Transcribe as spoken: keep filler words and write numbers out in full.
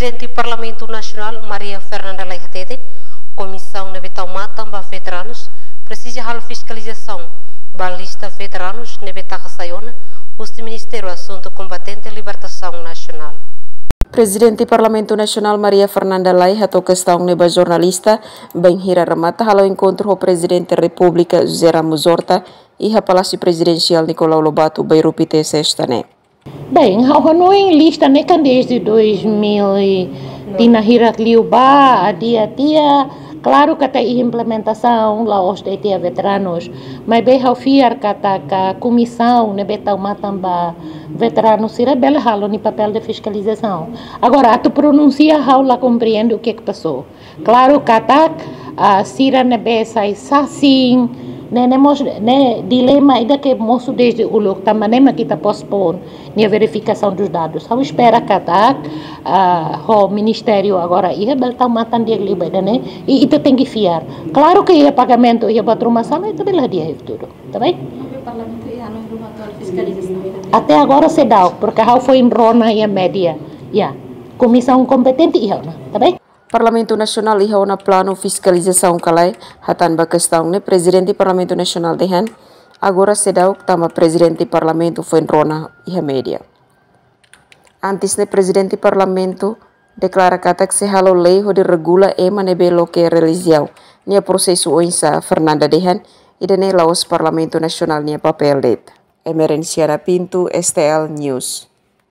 Prezidente Parlamentu Nasionál Maria Fernanda Lay hateten, komisaun ne'ebé tau matan ba veteranus presiza halo fiskalizasaun ba lista veteranus ne'ebé taka sai ona husi Ministériu Asuntu Kombatente Libertasaun Nasionál. Prezidente Parlamentu Nasionál Maria Fernanda Lay hato'o kestaun ne'e ba jornalista bainhira remata halo enkontru ho Prezidente Repúblika José Ramos Horta iha Palásiu Prezidensiál Nicolau Lobato Bairru Pité, sesta ne'e. Bem, ha'u hanoin lista ne'e kan desde dois mil e tinan hirak liubá, adia tiha, klaru katak iha implementasaun, la'ós de'it iha veteranus. Maibé ha'u fiar katak komisaun ne'ebé tau matan ba veteranus sira bele halo nia papél de fiskalizasaun. Agora, atu pronunsia ha'u la komprende o que que passou. Klaru katak, ah, sira ne'ebé sai sasin, ne'e, ne'e mós, ne'e dilema ida ke mosu desde uluk, tanba ne'e mak ita postpone nia verifikasaun dos dadus. Ha'u espera katak, ah, ho ministériu agora iha bele tau matan di'ak liu ba ida-ne'e, i ita tenke fiar. Klaru ke iha pagamentu, iha buat ruma sala, ita bele hadi'a iha futuru. Tá bem? Parlamentu iha no rumah tuan fiskalizasaun. Até agora seidauk, porque ha'u foin rona iha média. Ya, komisaun kompetente iha ona, tá bem? Parlamentu Nasionál iha ona planu fiskalizasaun ka lae, hatán ba kestaun ne'e Prezidente Parlamentu Nasionál dehan, agora seidauk tanba Prezidente Parlamentu foin rona iha média. Antes ne'e Prezidente Parlamentu deklara katak sei halo lei hodi regula ema ne'ebé loke relijiaun. Nia prosesu oinsá, Fernanda dehan, ida-ne'e la'ós Parlamentu Nasionál nia papél de'it. Emerenciana Pinto, S T L News.